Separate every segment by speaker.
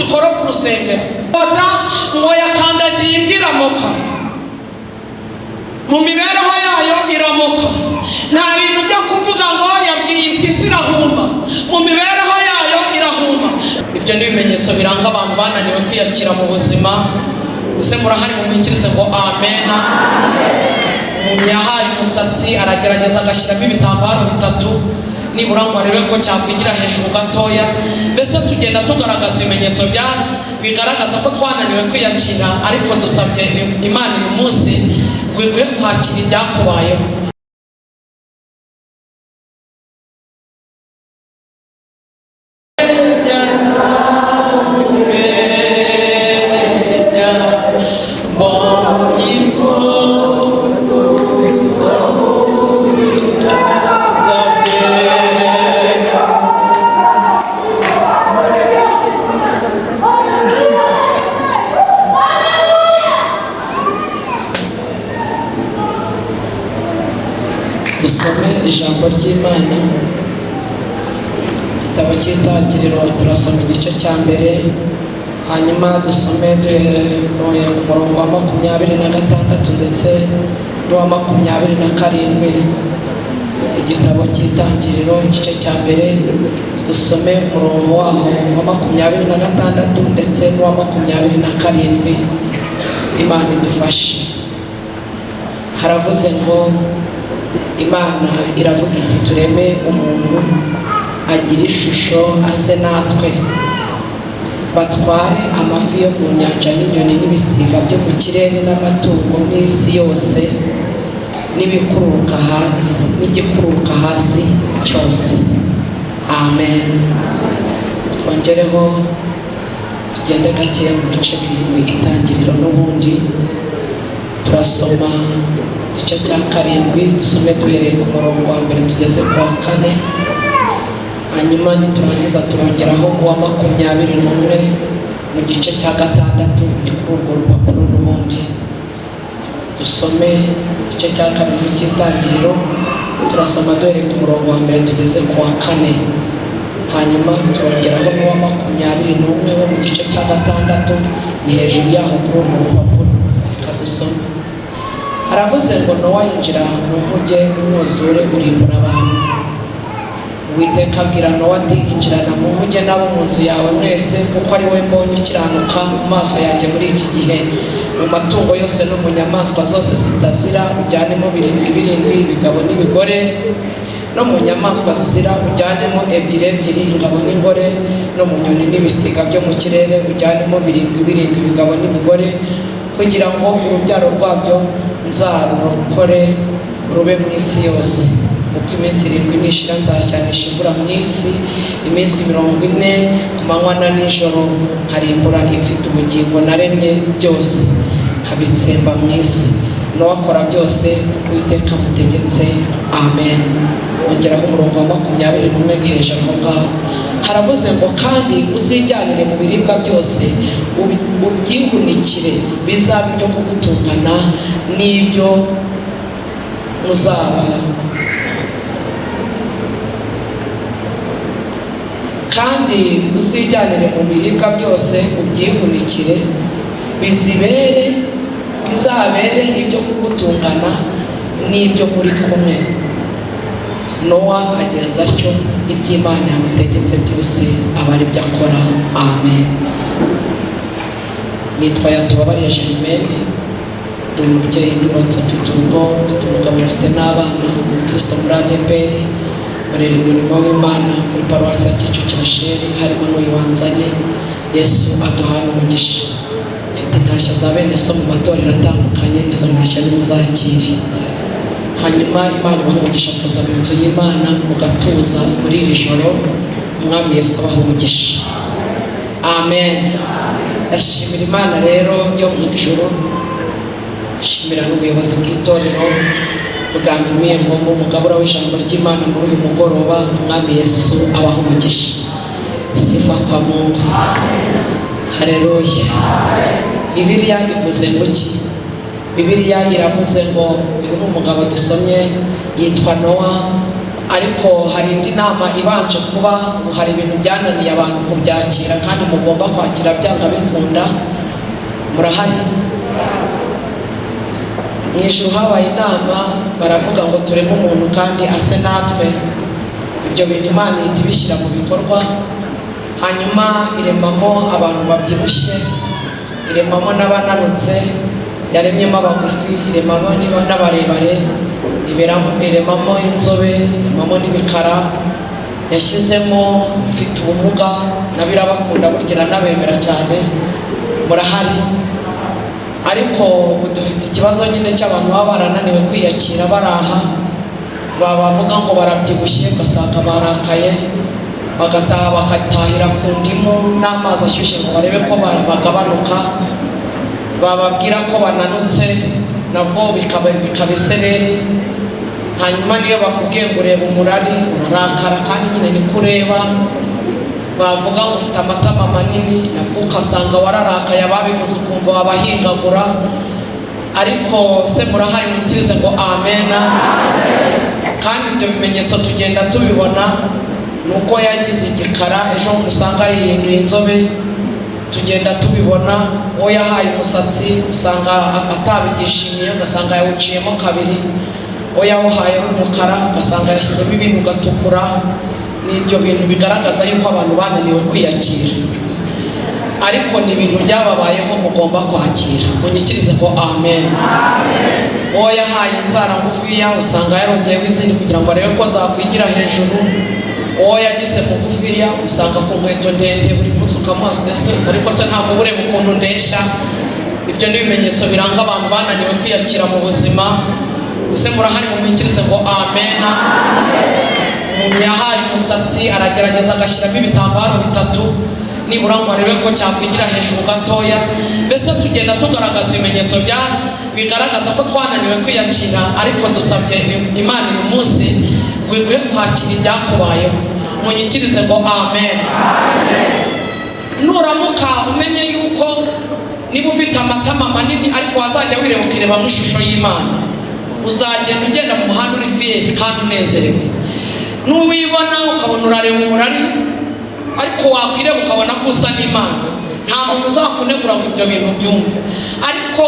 Speaker 1: Dukorope urusengero. Ngo yakandagiye imbwa iramoka, mu mibereho yayo iramoka. Nta bintu byo kuvuga ngo yabwiye impyisi irahuma, mu mibereho yayo irahuma. Ibyo ni ibimenyetso biranga abantu bananiwe kwiyakira mu buzima. Ese murahari? Mumwikirize ngo amena. Umuntu yahaye umusatsi, aragerageza agashyiramo ibitambaro bitatu nibura ngo arebe ko cyakwigira hejuru gatoya. Mbese tugenda tugaragaza ibimenyetso bya bigaragaza ko twananiwe kwiyakira, ariko dusabye Imana uyu munsi ngo iguhe kwakira ibyakubayeho. Dusome ijambo ry'Imana, igitabo cy'Itangiriro. Turasoma igice cya mbere, hanyuma dusome duhereye ku murongo wa 26 ndetse n'uwa 27. Igitabo cy'Itangiriro, igice cya mbere, dusome umurongo waho wa 26 ndetse n'uwa 27. Imana idufashe. Haravuze ngo: Imana iravuga iti: "Tureme umuntu agira ishusho, ase natwe, batware amafi yo mu nyanja n'inyoni n'ibisiga byo mu kirere n'amatungo n'isi yose n'ibikururuka hasi n'igikururuka hasi cyose." Amen. Twongereho tugende gakeya mu bice birindwi. Itangiriro n'ubundi, turasoma igice cya karindwi, dusome duhereye ku murongo wa mbere tugeze ku wa kane, hanyuma niturangiza turongeraho uwa 21 mu gice cya gatandatu. Ni kuri urwo rupapuro n'ubundi. Dusome igice cya karindwi cy'Itangiriro, turasoma duhereye ku murongo wa mbere tugeze ku wa kane, hanyuma turongeraho n'uwa 21 wo mu gice cya gatandatu, ni hejuru yaho kuri urwo rupapuro. Reka dusome. Haravuze ngo: Nowa yinjira mu nkuge, umwuzure urimbura abantu. Uwiteka abwira Nowa ati: "Injirana mu nkuge n'abo mu nzu yawe mwese, kuko ari we mbonye ukiranuka mu maso yanjye muri iki gihe. Mu matungo yose no mu nyamaswa zose zitazira ujyanemo birindwi birindwi, ibigabo n'ibigore, no mu nyamaswa zizira ujyanemo ebyiri ebyiri, ingabo n'ingore, no mu nyoni n'ibisiga byo mu kirere ujyanemo birindwi birindwi, ibigabo n'ibigore, kugira ngo urubyaro rwabyo nzarurokore rube mu isi yose. Uko iminsi 7 nishira, nzashyanisha imvura mu isi iminsi 40, ku manywa na nijoro, nkarimbura ibifite ubugingo naremye byose, nkabitsemba mu isi." Nowa akora byose Uwiteka amutegetse. Amen. Ongeraho umurongo wa 21, ni hejuru aho ngaho. Haravuze ngo: "Kandi uzijyanire mu biribwa byose, ubyihunikire, bizaba ibyo kugutungana n'ibyo muzaba. Kandi uzijyanire mu biribwa byose, ubyihunikire, bizibere bizabere ibyo kugutungana n'ibyo muri kumwe." Nowa agenza atyo, iby'Imana yamutegetse byose aba ari byo akora. Amen. Nitwa Yatubabariye Germaine, ndi umubyeyi, ndubatse, mfite urugo, mfite umugabo, mfite n'abana, umukristo muri ADEPR, nkorera umurimo w'Imana kuri paruwasi ya Kicukiro Sheri, harimo n'uyu wanzanye. Yesu aduhana umugisha. Mfite intashyo za bene so mu matorero atandukanye, izo ntashyo nimuzakire. Hanyuma Imana ibaha umugisha kuza mu nzu y'Imana mugatuza muri iri joro. Umwami Yesu abaha umugisha. Amen. Ndashimira Imana rero yo mu ijuru, nshimira n'ubuyobozi bw'itorero bwantumiye ngo mbe umugabura w'ijambo ry'Imana muri uyu mugoroba. Umwami Yesu abaha umugisha. Sifa kwa Mungu. Haleluya. Bibiliya ivuze ngo iki? Bibiliya iravuze ngo uyu ni umugabo dusomye, yitwa Nowa. Ariko hari indi nama ibanje kuba. Ubu hari ibintu byananiye abantu kubyakira kandi mugomba kwakira byanga bikunda. Murahari? Mu ijuru habaye inama, baravuga ngo tureme umuntu kandi ase natwe. Ibyo bintu Imana ihita ibishyira mu bikorwa, hanyuma iremamo abantu babyibushye, iremamo n'abananutse, yaremyemo abagufi, iremamo n'abarebare, iremamo inzobe, iremamo n'ibikara, yashyizemo ufite ubumuga, nabo irabakunda, burya iranabemera cyane. Murahari? Ariko ubu dufite ikibazo nyine cy'abantu baba barananiwe kwiyakira. Baraha babavuga ngo barabyibushye, ugasanga barakaye, bagataha bagatahira ku ndimu n'amazi ashyushye ngo barebe ko bagabanuka. Bababwira ko bananutse, nabwo bikaba isereri. Hanyuma niyo bakubwiye ngo ureba umurari, urarakara, kandi nyine niko ureba. Bavuga ngo ufite amatama manini, nabwo ugasanga wararakaye, ababivuze ukumva wabahingagura. Ariko se murahari? Mukirize ngo amena. Kandi ibyo bimenyetso tugenda tubibona, ni uko yagize igikara, ejo usanga yihinduye inzobe. Tugenda tubibona. Uwo yahaye umusatsi usanga atabigishimiye, ugasanga yawuciyemo kabiri. Uwo yawuhaye w'umukara, ugasanga yashyizemo ibintu ugatukura. Ni ibyo bintu bigaragaza yuko abantu bananiwe kwiyakira, ariko ni ibintu byababayeho mugomba kwakira. Munyikirize ngo amen. Uwo yahaye inzara ngufiya, usanga yarongeyeho izindi kugira ngo arebe ko zakwigira hejuru. Uwo yagize mugufiya, usanga ku nkweto ndende buri munsi ukamuha ndetse, ariko se ntabwo uba ureba ukuntu ndeshya? Ibyo ni ibimenyetso biranga abantu bananiwe kwiyakira mu buzima. Ese murahari? Mumwikirize ngo amena. Umuntu yahaye umusatsi, aragerageza agashyiramo ibitambaro bitatu nibura ngo arebe ko cyakwigira hejuru gatoya. Mbese tugenda tugaragaza ibimenyetso bya bigaragaza ko twananiwe kwiyakira. Ariko dusabye Imana uyu munsi ngo iguhe kwakira ibyakubayeho. Munyikirize ngo amen. Nuramuka umenye yuko niba ufite amatama manini, ariko wazajya wireba ukireba mu ishusho y'Imana, uzagenda ugenda mu muhanda uri fier kandi unezerewe. Nuwibona ukabona urareba umurari, ariko wakwireba ukabona ko usa n'Imana, nta muntu uzakunegura ngo ibyo bintu byumve. Ariko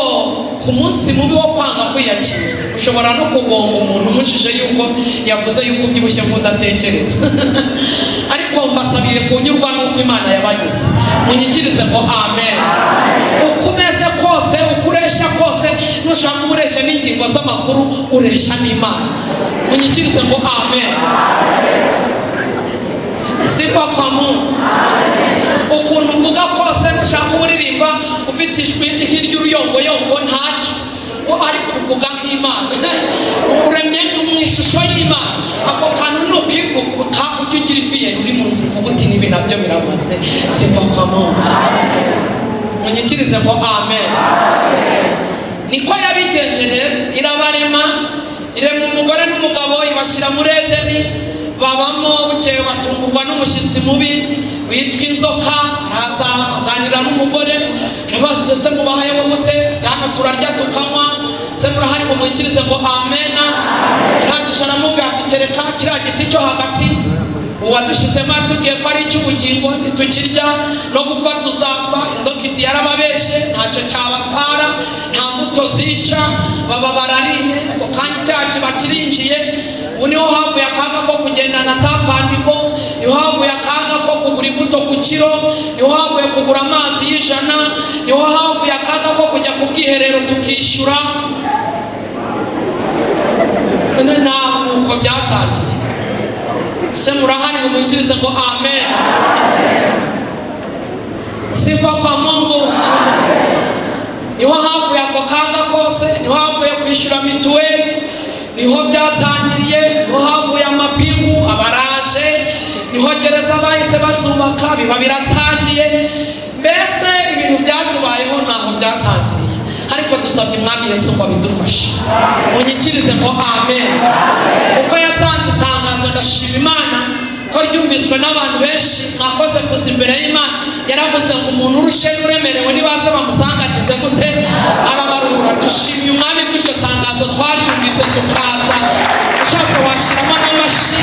Speaker 1: ku munsi mubi wo kwanga kwiyakira, ushobora no kugonga umuntu umujije yuko yavuze yuko ubyibushye nk'udatekereza. Ariko mbasabiye kunyurwa n'uko Imana yabagize. Munyikirize ngo amen. Uko umeze kose, uko ureshya kose, nushaka uba ureshya n'ingingo z'amakuru, ureshya n'Imana. Munyikirize ngo amen. Sifa kwa Mungu. Ukuntu uvuga kose, nushaka uba uririmba ufite ijwi nk'iry'uruyongoyongo, ntacyo, ariko uvuga nk'Imana, uremye mu ishusho y'Imana. Ako kantu nukivuga, ujye ugira ifierté uri mu nzira, uvuga uti nibi nabyo biramaze. Sifa kwa Mungu. Munyikirize ngo amen. Niko yabigenje rero, irabarema, irema umugore n'umugabo, ibashyira muri Edeni babamo. Bukeye batungurwa n'umushyitsi mubi witwa inzoka. Araza aganira n'umugore, arabaza: "Ese mubayeho mute?" "Hano turarya tukanywa." Se murahari? Ngo mwikirize ngo amena. Arangije aramubwira ati: "Kereka kiriya giti cyo hagati, uwadushyizemo yatubwiye ko ari icy'ubugingo, nitukirya no gupfa tuzapfa." Inzoka iti: "Yarababeshe, ntacyo cyabatwara, nta mbuto zica." Baba barariye, ako kanya icyaha kiba kirinjiye. Ubu niho havuye akaga ko kugendana tapandiko, niho havuye akaga ko kugura imbuto ku kiro, niho havuye kugura amazi y'ijana, niho havuye akaga ko kujya ku bwiherero tukishyura. Ntabwo uko byatangiye. Ese murahari? Ngo mwikirize ngo amen. Sifa kwa Mungu. Niho havuye ako kaga kose, niho havuye kwishyura mituweli, niho byatangiriye, niho havuye amapingu abaraje, niho gereza bahise bazubaka, biba biratangiye. Mbese ibintu byatubayeho ntaho byatangiriye, ariko dusabye Umwami Yesu ngo abidufashe. Munyikirize ngo amen. Kuko yatanze itangazo, ndashima Imana ko ryumviswe n'abantu benshi. Mwakoze kuza imbere y'Imana. Yaravuze ngo umuntu urushe n'uremerewe nibaze bamusanga, agize gute? Arabaruhura. Dushimiye Umwami ko iryo tangazo twaryumvise tukaza. Ushatse washyiramo n'amashyi.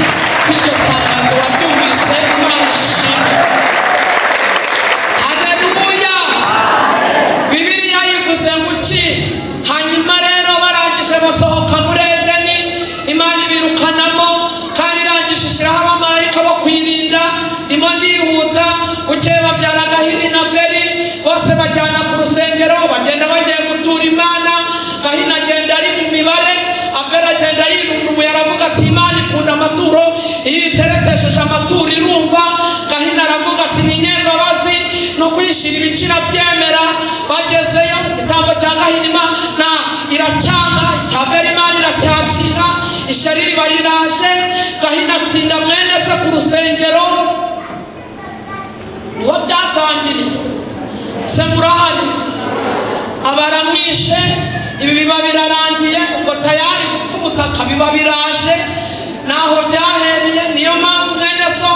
Speaker 1: Niho byatangiriye. Se murahari? Abaramwishe, ibi biba birarangiye. Ubwo tayari gupfa ubutaka biba biraje, naho byahereye. Niyo mpamvu mwene so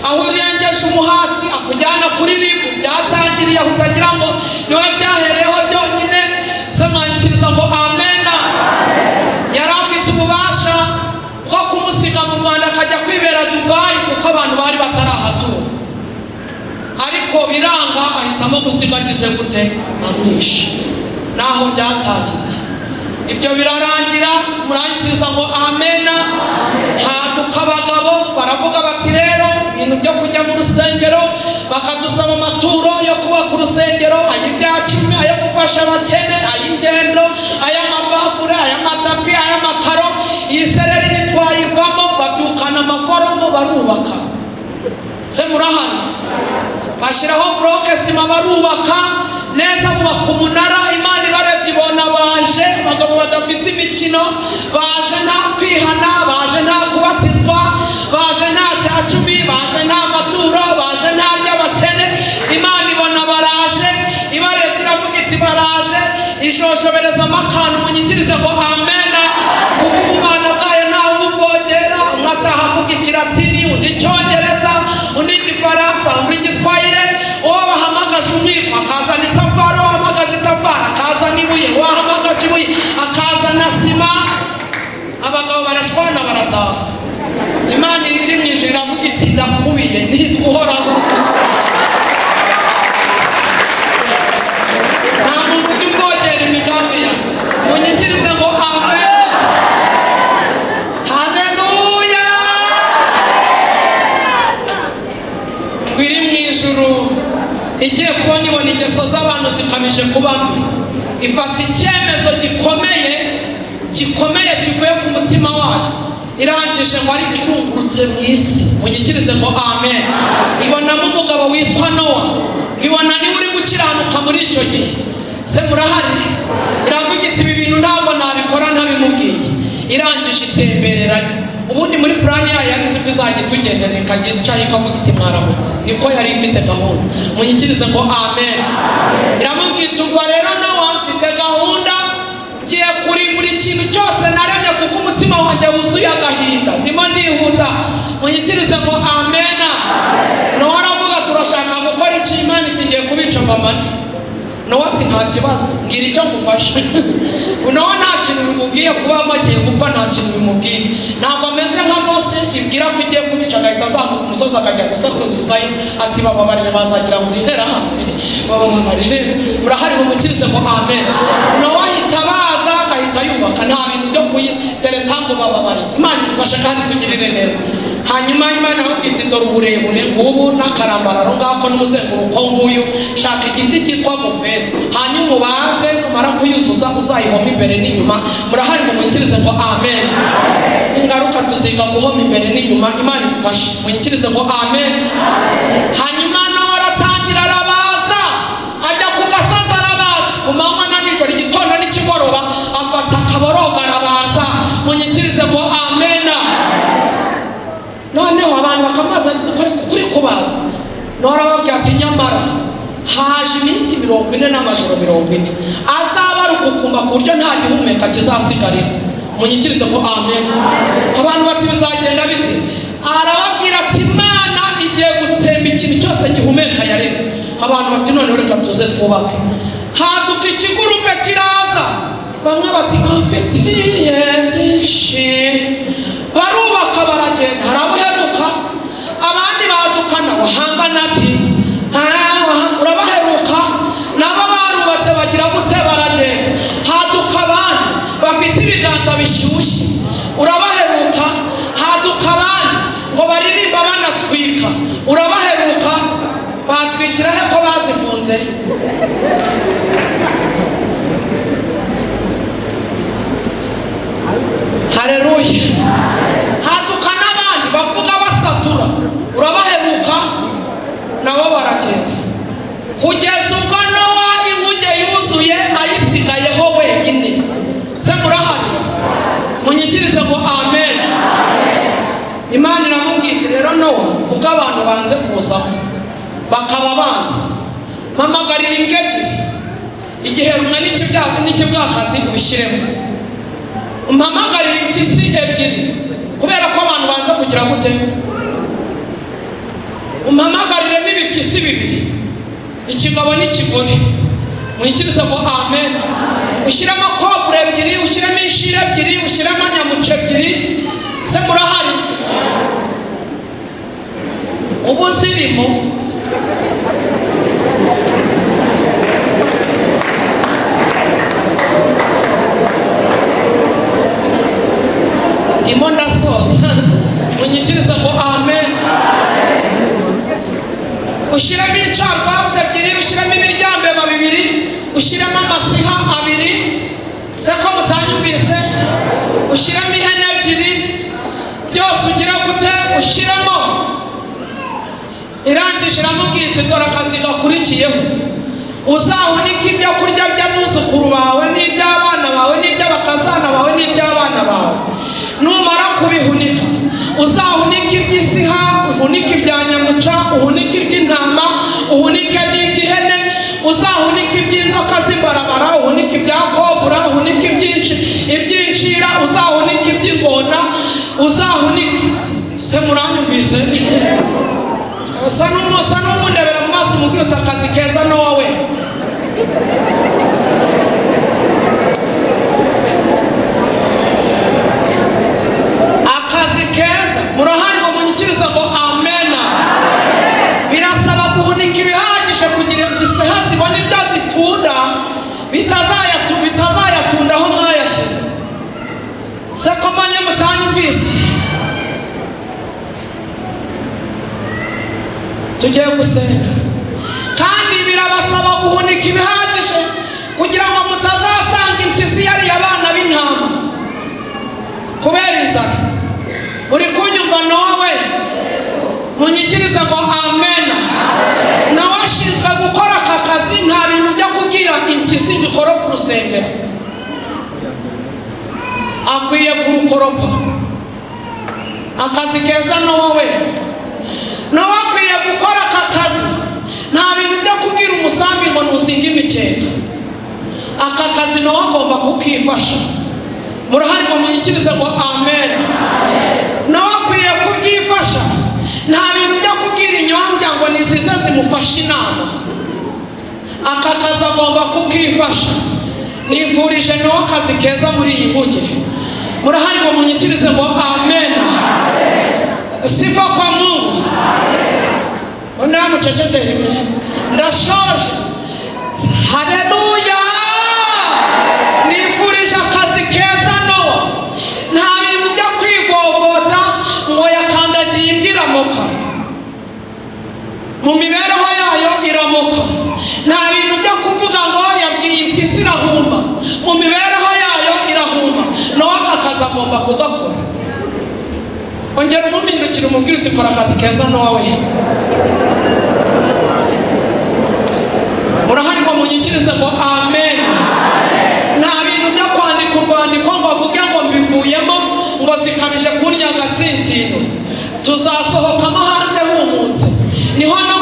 Speaker 1: aho urengeje umuhati akujyana kuri RIB. Byatangiriye aho, utagira ngo niwe byahereyeho byonyine. Se mwanyikiriza ngo amena? Yari afite ububasha bwo kumusiga mu Rwanda akajya kwibera Dubayi, kuko abantu bari batarahatura, ariko biranga, ahitamo gusiga agize gute? Amwishe. Naho byatangiriye. Ibyo birarangira. Murangiriza ngo amena. Haduka abagabo baravuga bati: "Rero ibintu byo kujya mu rusengero bakadusaba amaturo yo kubaka urusengero, ay'ibyacumi, ayo gufasha abakene, ay'ingendo, ay'amabafure, ay'amatapi, ay'amakaro, iyi sereri ntitwayivamo." Babyukana amaforomo, barubaka. Se murahari? Bashyiraho bloc ciment, barubaka neza, bubaka umunara. Imana ibarebye ibona baje abagabo badafite imikino, baje nta kwihana, baje nta kubatizwa, baje nta cya cumi, baje nta maturo, baje nta ry'abakene. Imana ibona baraje, ibarebye iravuga iti: "Baraje." Ishoshoberezamo akantu. Munyikirize ngo amena, kuko ubumana bwayo ntawe ubuvogera. Umwe ataha avuga Ikilatini, undi Icyongereza, undi Igifaransa, undi Igiswahire. Uwo bahamagaje umwiko akazana itafari, uwo wahamagaje itafari akazana ibuye, uwo wahamagaje ibuye akazana sima. Abagabo barashwana, barataha. Imana iri mu ijuru iravuga iti: "Ndakubiye, nitwa Uhoraho, nta muntu ujya uvogera imigambi yanjye." Munyikirize ngo amen, haleluya. Iri mu ijuru igiye kubona, ibona ingeso z'abantu zikabije kuba mbi, ifata icyemezo gikomeye, gikomeye, kivuye ku mutima wayo. Irangije ngo ariko irungurutse mu isi, munyikirize ngo amen, ibonamo umugabo witwa Nowa. Ibona niwe uri gukiranuka muri icyo gihe. Se murahari? Iravuga iti: "Ibi bintu ntabwo nabikora ntabimubwiye." Irangije itembererayo. Ubundi muri plan yayo yari izi ko izajya itugendera, ikajya icaho ikavuga iti: "Mwaramutse." Niko yari ifite gahunda. Munyikirize ngo amen. Iramubwira iti: "Uva rero nawe, mfite gahunda, ngiye kuri buri kintu cyose naremye, kuko umutima wanjye wuzuye agahinda." Ndimo ndihuta. Munyikirize ngo amena. Nowa aravuga: "Turashaka gukora iki?" Imana iti: "Ngiye kubica mbamane." Nowa ati: "Nta kibazo, mbwira icyo ngufasha." Nowa nta kintu bimubwiye kuba agiye gupfa, nta kintu bimubwiye. Ntabwo ameze nka Mose ibwira ko igiye kubica, agahita azamuka umusozi akajya gusakuzizayo ati: "Bababarire, bazagira ngo interahamwe, bababarire." Murahari? Mumukirize ngo amen. Nowa ahita baza, agahita yubaka, nta bintu byo kuyitereta ngo bababarire. Imana idufashe kandi tugirire neza. Hanyuma Imana iramubwira iti: "Dore uburebure ngubu, n'akarambararo ngako, n'umuzenguruko nguyu. Shaka igiti cyitwa goferi, hanyuma ubaze, numara kuyuzuza uzayihoma imbere n'inyuma." Murahari? Ngo munyikirize ngo amen. Ingaruka tuziga guhoma imbere n'inyuma. Imana idufashe. Munyikirize ngo amen. Hanyuma nawe aratangira arabaza, ajya ku gasozi arabaza, ku manywa na nijoro, igitondo n'ikigoroba, afata akaboroga arabaza. Munyikirize ngo amena. Noneho abantu bakamubaza kuri kubaza. Noneho arababwira ati: "Nyamara haje iminsi 40 n'amajoro 40 azaba ari ukukumba, ku buryo nta gihumeka kizasigarira." Munyikirize ngo amen. Abantu bati: "Bizagenda bite?" Arababwira ati: "Imana igiye gutsemba ikintu cyose gihumeka yaremye." Abantu bati: "Noneho reka tuze twubake." Haduka ikigurupe kiraza, bamwe bati: "Amfitiye byinshi." Barubaka, baragenda. Hari abaheruka, abandi badukana wahangana ati: "Urabaheruka?" Nabo barubatse, bagira gute? Baragenda. Haduka abandi bafite ibiganza bishyushye. Urabaheruka? Haduka abandi ngo baririmba banatwika. Urabaheruka? Batwikira he ko bazifunze? Hareruya. Haduka n'abandi bavuga basatura. Urabaheruka? Nabo baragenda, kugeza ubwo Nowa inkuge yuzuye, ayisigayeho wenyine. Se murahari? Munyikirize ngo amen. Imana iramubwira iti: "Rero Nowa, ubwo abantu banze kuzaho Bakaba banze. Mpamagarira imbwa ebyiri, igiherumwe n'ikibwakazi, ubishyiremo. Mpamagarira impyisi ebyiri, kubera ko abantu banze kugira gute? Umpamagariremo ibipyisi bibiri, ikigabo n'ikigore. Mwikirize ngo amen. Ushyiremo cobra ebyiri, ushyiremo inshira ebyiri, ushyiremo nyamuca ebyiri. Se murahari? Ubu zirimo. Ndimo ndasoza. Munyikirize ngo amen. Ushyiremo incarwatsi ebyiri, ushyiremo ibiryambeba bibiri, ushyiremo amasiha abiri. Se ko mutanyumvise? Ushyiremo ihene ebyiri. Byose ugira gute? Ushyiremo. Irangije iramubwira iti: "Dore akazi gakurikiyeho: uzahunike ibyo kurya by'abuzukuru bawe n'iby'abana bawe n'iby'abakazana bawe n'iby'abana bawe. Numara kubihunika, uzahunike iby'isiha, uhunike ibya nyamuca, uhunike iby'intama, uhunike n'iby'ihene, uzahunike iby'inzoka z'imbarabara, uhunike ibya cobra, uhunike iby'inshira, uzahunike iby'ingona, uzahunike." Se muranyumvise? Usa n'umundebera mu maso, umubwira uti: "Akazi keza, Nowa we." Akazi keza. Murahari ngo munyikirize ngo amena? Birasaba guhunika ibihagije kugira ngo isiha zibone ibyo zitunda, bitazayatunda aho mwayashyize. Se ko mbonye mutanyumvise? Tugiye gusenga. Kandi birabasaba guhunika ibihagije kugira ngo mutazasanga impyisi yariye abana b'intama kubera inzara. Uri kunyumva nawe? Munyikirize ngo amen. Nawe ashinzwe gukora aka kazi. Nta bintu byo kubwira impyisi ngo ikorope urusengero, akwiye kurukoropa. Akazi keza, Nowa we. Nawe akwiye gukora aka kazi. Nta bintu byo kubwira umusambi ngo ntuzinge imikeka. Aka kazi nawe agomba kukifasha. Murahari ngo munyikirize ngo amen? Nawe akwiye kubyifasha. Nta bintu byo kubwira inyombya ngo nizize zimufashe inama. Aka kazi agomba kukifasha. Nifurije nawe akazi keza muri iyi nkuge. Murahari ngo munyikirize ngo amen? Sifa kwa Mungu. Undi mucecekere rimwe, ndashoje. Haleluya! Nifurije akazi keza Nowa. Nta bintu byo kwivovota ngo yakandagiye imbwa iramoka. Mu mibereho yayo iramoka. Nta bintu byo kuvuga ngo yabwiye impyisi irahuma. Mu mibereho yayo irahuma. Nawe aka kazi agomba kugakora. Ongera umumindukire, umubwire uti: "Kora akazi keza, Nowa we." Murahari ngo munyikirize ngo amen? Nta bintu byo kwandika urwandiko ngo avuge ngo mbivuyemo, ngo zikabije kurya agatsinsino. Tuzasohokamo hanze humutse. Niho no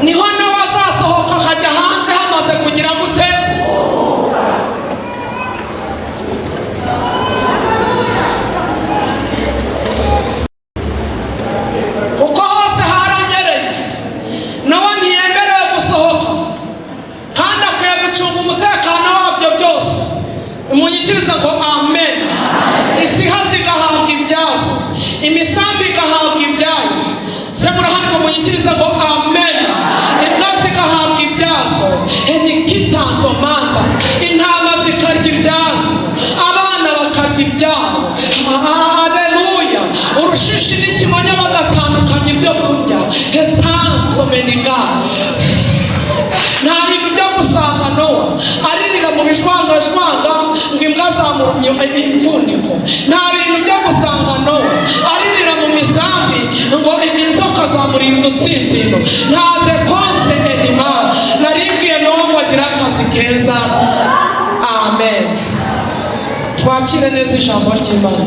Speaker 1: niho nawe azasohoka akajya hanze hamaze kugira gute? Kuko hose haranyereye, nawe ntiyemerewe gusohoka kandi akwiye gucunga umutekano wabyo byose. Munyikirize ngo amen. Isiha zigahabwa ibyazo, imisambi igahabwa ibyayo. Se murahari ngo munyikirize ngo amen? Imbwa zigahabwa ibyazo, enikitantomanda, intama zikarya ibyazo, abana bakarya ibyabo. Haleluya! Urushishi n'ikimonyo bagatandukanya ibyo kurya. Etansomeniga. Nta bintu byo gusanga Nowa aririra mu bishwangashwanga ngo imbwa zamurumye impfundiko. Nta bintu byo gusanga Nowa aririra mu misambi ngo inzoka zamuriye udutsintsino. Nta dekonse enima. Naribwiye Nowa ngo agire akazi keza. Amen. Twakire neza ijambo ry'Imana.